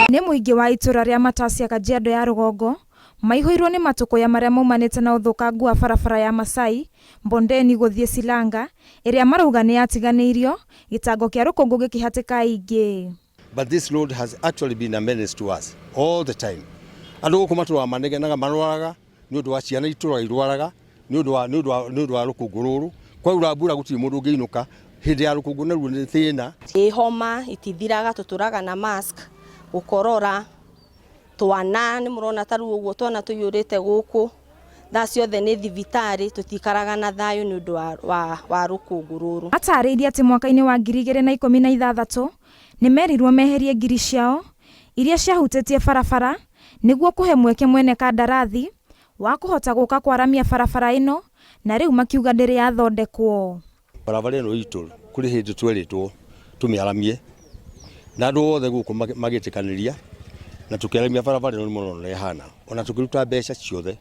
Nĩ mũingĩ wa itũra rĩa Matasia, Kajiado ya Rũgongo, maihũirwo nĩ matũkũya marĩa maumanĩte na ũthũkangu wa barabara ya Masai Bondeni gũthiĩ Silanga, ĩrĩa marauga nĩ yatiganĩirio, gĩtango kĩa rũkũngũ gĩkĩhatĩka aingĩ. But this road has actually been a menace to us all the time. Andũ gũkũ matũraga manegenaga, marwaraga nĩ ũndũ wa ciana, itũraga irwaraga nĩ ũndũ wa rũkũngũ rũrũ. Kwaura mbura gũtirĩ mũndũ ũngĩinũka hĩndĩ ya rũkũngũ, naruo nĩ thĩna. Ĩ homa itithiraga, tũtũraga na mask, gũkorora twana nĩ mũrona ta rĩu ũguo twana tũiyũrĩte gũkũ thaa ciothe nĩ thibitarĩ, tũtikaraga na thayũ nĩ ũndũ wa rũkũngũ rũrũ. Matarĩirie atĩ mwaka-inĩ wa 2016 nĩ merirwo meherie ngiri ciao iria ciahutĩtie barabara nĩguo kũhe mweke mwene kandarathi wa kũhota gũka kwaramia barabara ĩno, na rĩu makiuga ndĩrĩ yathondekwo. Barabara ĩno itũ kũrĩ hĩndĩ twerĩtwo tũmĩaramie na andũ othe gũkũ magĩtĩkanĩria na tũkĩaramia barabara ĩno. Nĩ mũrona ũrĩa ĩhana, ona tũkĩruta mbeca ciothe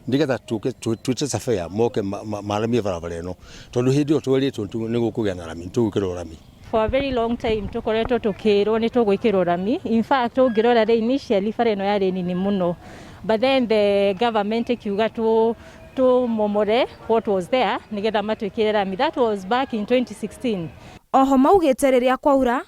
nĩgetha tũke twĩte surveyor moke maramie barabara ĩno, tondũ hĩndĩ ĩyo twerĩtwo nĩ gũkũgĩa na rami, tũgwĩkĩrwo rami. For a very long time tukoretwo tukirwo ni tugwikirwo rami. In fact, ũngĩrora rĩ, initially bara ĩno yarĩ nini mũno, but then the government ĩkiuga tu tumomore what was there nigetha matwĩkĩre rami. That was back in 2016. Oho maugĩte rĩrĩa kwaura,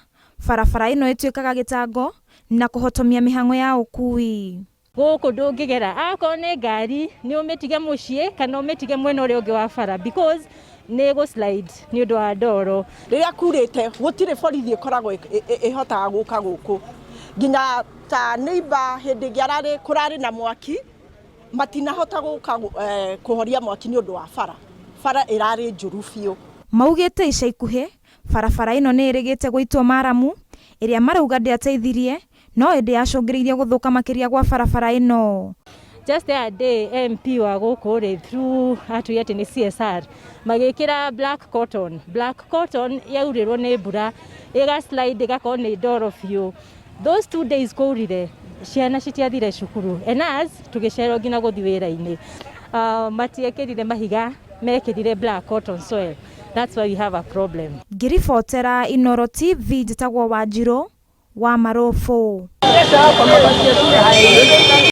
barabara ĩno ĩtuĩkaga gĩtango na kũhotomia mĩhang'o ya ũkui. Gũkũ ndũngĩgera, akorwo nĩ ngari nĩ ũmĩtige mũciĩ kana ũmĩtige mwena ũrĩa ũngĩ wa bara, because nĩ gũ slide nĩ ũndũ wa ndoro. Rĩrĩa kurĩte gũtirĩ borithi ĩkoragwo ĩhotaga gũka gũkũ, nginya ta neighbor hĩndĩ ĩngĩ ararĩ kũrarĩ na mwaki, matinahota gũka kũhoria mwaki nĩ ũndũ wa bara. Bara ĩrarĩ njũru biũ. Maugĩte ica ikuhĩ barabara ĩno nĩ ĩrĩgĩte gũitwo maramu, ĩrĩa marauga ndĩateithirie no ĩndĩ yacũngĩrĩirie gũthũka makĩria gwa barabara ĩno. Just the other day, MP wa gũkũ rĩ, through atuire atĩ nĩ CSR, magĩkĩra black cotton. Black cotton yaurĩrwo nĩ mbura ĩga slide, ĩgakorwo nĩ ndoro biũ. Those 2 days kũurire, ciana citiathire cukuru and us tũgĩcererwo nginya gũthiĩ wĩra-inĩ. Matiekĩrire mahiga, mekĩrire black cotton soil. That's why we have a problem. Ngĩribotera Inoro TV, njĩtagwo Wanjirũ wa Marũbũ.